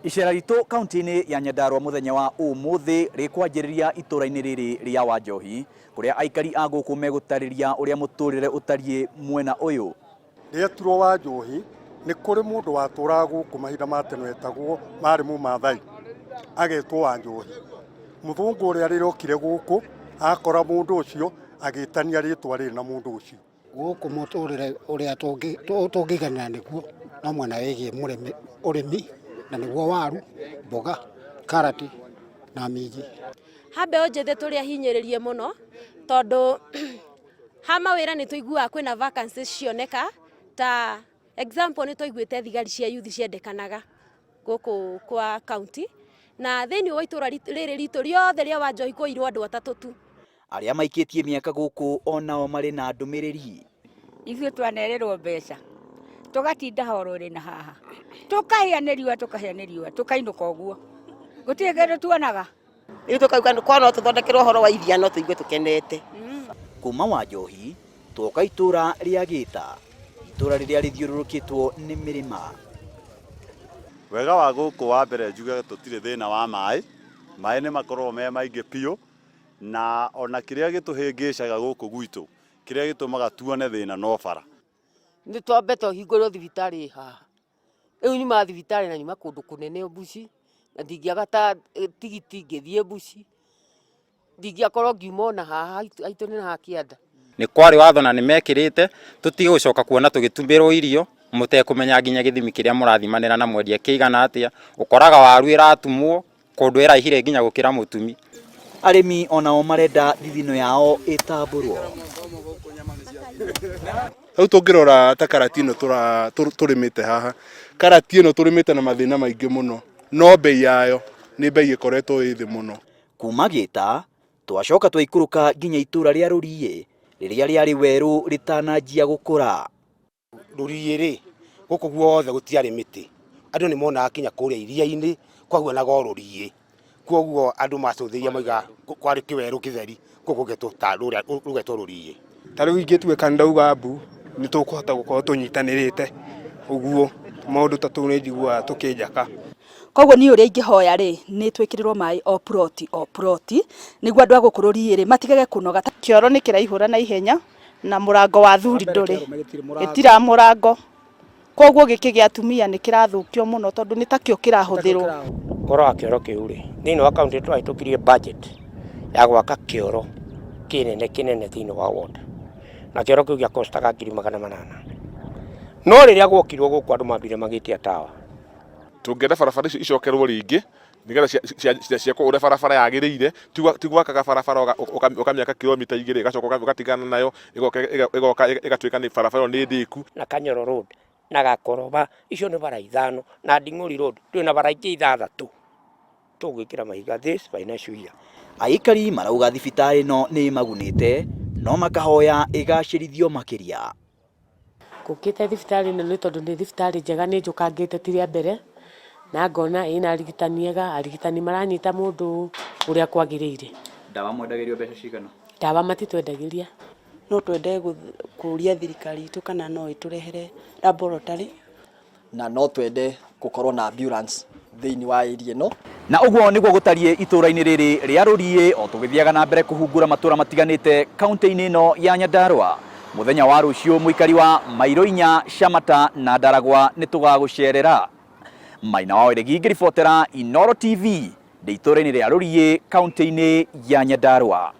Icera ritũ kaunti-inĩ ya Nyandarua mũthenya wa ũmũthĩ rĩkwanjĩrĩria itũra-inĩ rĩrĩ rĩa Wanjohi kũrĩa aikari a gũkũ megũtarĩria ũrĩa mũtũrĩre ũtariĩ mwena ũyũ. Rĩetirwo Wanjohi nĩ kũrĩ mũndũ watũraga gũkũ mahinda ma tene wetagwo marĩ mũmathai agetwo Wanjohi. Mũthũngũ ũrĩa rĩrĩa okire gũkũ akora mũndũ ũcio agĩtania rĩtwa rĩrĩ na mũndũ ũcio. Gũkũ mũtũrĩre ũrĩa tũngĩiganĩra nĩguo no mwena wĩgiĩ ũrĩmi na nĩguo waru, mboga, karati na minji. Ha mbeũ njĩthĩ tũrĩ ahinyĩrĩrie mũno tondũ ha mawĩra nĩ tũiguaga kwĩna vacancies cioneka ta example nĩ twaiguĩte thigari cia youth ciendekanaga gũkũ kwa county na thĩinĩ wa itũra rĩrĩ ritũ rĩothe rĩa Wanjohi kwoirwo andũ atatũ tu. Arĩa maikĩtie mĩaka gũkũ o nao marĩ na ndũmĩrĩri. Ithuĩ twanererwo mbeca tũgatinda horo-inĩ na haha tũkahĩa nĩ riũa tũkahĩa nĩ riũa tũkainũka ũguo gũtirĩ kĩndũ tuonaga. Rĩu tũkauga kwa no tũthondekerwo ũhoro wa iria no tũigue tũkenete. Kuma Wanjohi twoka itũra rĩa Gĩta, itũra rĩrĩa rĩthiũrũrũkĩtwo nĩ mĩrĩma. Wega wa gũkũ wa mbere njuge tũtirĩ thĩna wa maĩ, maĩ nĩ makoragwo me maingĩ biũ. Na ona kĩrĩa gĩtũhĩngĩcaga gũkũ gwitũ, kĩrĩa gĩtũmaga tuone thĩna no bara. Nĩ twambe tũhingũrĩrwo thibitarĩ ĩ haha. Rĩu nyumaga thibitarĩ na nyuma kũndũ kũnene Mbuci, na ndingĩaga ta tigiti ngĩthiĩ Mbuci, ndingĩakorwo ngiuma ona haha haitũ nĩ haha kĩanda. Nĩ kwarĩ watho na nĩ mekĩrĩte tũtige gũcoka kuona tũgĩtumĩrwo irio mũtekũmenya nginya gĩthimi kĩrĩa mũrathimanĩra na mwendia kĩigana atĩa. Ũkoraga waru ĩratumwo kũndũ ĩraihire nginya gũkĩra mũtumi. Arĩmi onao marenda thithino yao ĩtambũrwo. Rĩu tũngĩrora ta karati ĩno tũrĩmĩte haha, karati ĩno tũrĩmĩte na mathĩna maingĩ mũno, no mbei yayo nĩ mbei ĩkoretwo ĩ thĩ mũno. Kuma Gĩta, twacoka twaikũrũka nginya itũra rĩa Rũriĩ, rĩrĩa rĩarĩ werũ rĩtananjia gũkũra. Rũriĩ-rĩ, gũkũ guothe gũtiarĩ mĩtĩ, andũ nĩ monaga kinya kũrĩa iria-inĩ kwahuanaga o rũriĩ, kwoguo andũ macũthĩrĩria mauga kwarĩ kĩwerũ kĩtheri, kwoguo gũgetwo ta rũrĩa rũgetwo rũriĩ. Ta rĩu ingĩtuĩka nĩ ndauga mbu, nĩ tũkũhota gũkorwo tũnyitanĩrĩte ũguo, tũmaũndũ ta tũu nĩ njiguaga tũkĩnjaka. Koguo niĩ ũrĩa ingĩhoya rĩ, nĩ twĩkĩrĩrwo maĩ o plot o plot, nĩguo andũ a gũkũ rũriĩ rĩ, matigage kũnoga. Kĩoro nĩ kĩraihũra na ihenya na mũrango wa athuri ndũrĩ, gĩtira mũrango, koguo gĩkĩ gĩa atumia nĩ kĩrathũkio mũno tondũ nĩ takĩo kĩrahũthĩrwo. Ũhoro wa kĩoro kĩu rĩ, thĩinĩ wa kaũntĩ nĩ twahĩtũkirie budget ya gwaka kĩoro kĩnene kĩnene thĩinĩ wa ward, na kĩoro kĩu gĩa costaga 800,000. No rĩrĩa gwokirwo gũkũ andũ mambire magĩtia tawa. Tũngĩenda barabara icio icokerwo rĩngĩ nĩgetha ciakwo ũrĩa barabara yagĩrĩire, ti gwakaga barabara ũkamĩaka kilomita 2 ĩgacoka ũgatigana nayo ĩgoka ĩgatuĩka nĩ barabara ĩyo nĩ ndĩku. Na Kanyoro Road na Gakoroba, icio nĩ bara ithano, na Nding'ũri Road, twĩna bara ingĩ ithathatũ tũgwĩkĩra mahiga this financial year. Aikari marauga thibitarĩ ĩno nĩ ĩmagunĩte no makahoya ĩgacĩrithio makĩria. Ngũkĩte thibitarĩ ĩno nĩ tondũ nĩ thibitarĩ njega nĩ njũkangĩte ti rĩa mbere, na ngona ĩna arigitani ega, arigitani maranyita mũndũ ũrĩa kwagĩrĩire. Ndawa mwendagĩrio mbeca cigana? Ndawa matitwendagĩria. No twende kũria thirikari itũ kana no ĩtũrehere laboratory. Na no twende gũkorwo na ambulance thĩinĩ wa area ĩno. Na ũguo nĩguo gũtariĩ itũũra-inĩ rĩrĩ rĩa Rũriĩ o tũgĩthiaga na mbere kũhungura matũũra matiganĩte kaunti-inĩ ĩno ya Nyandarua. Mũthenya wa rũciũ mũikari wa Mairo Inya, Shamata na Ndaragwa nĩ tũgagũcerera. Maina wa Wairegi ngĩribotera Inooro TV ndĩ itũũra-inĩ rĩa Rũriĩ kaunti-inĩ ya Nyandarua.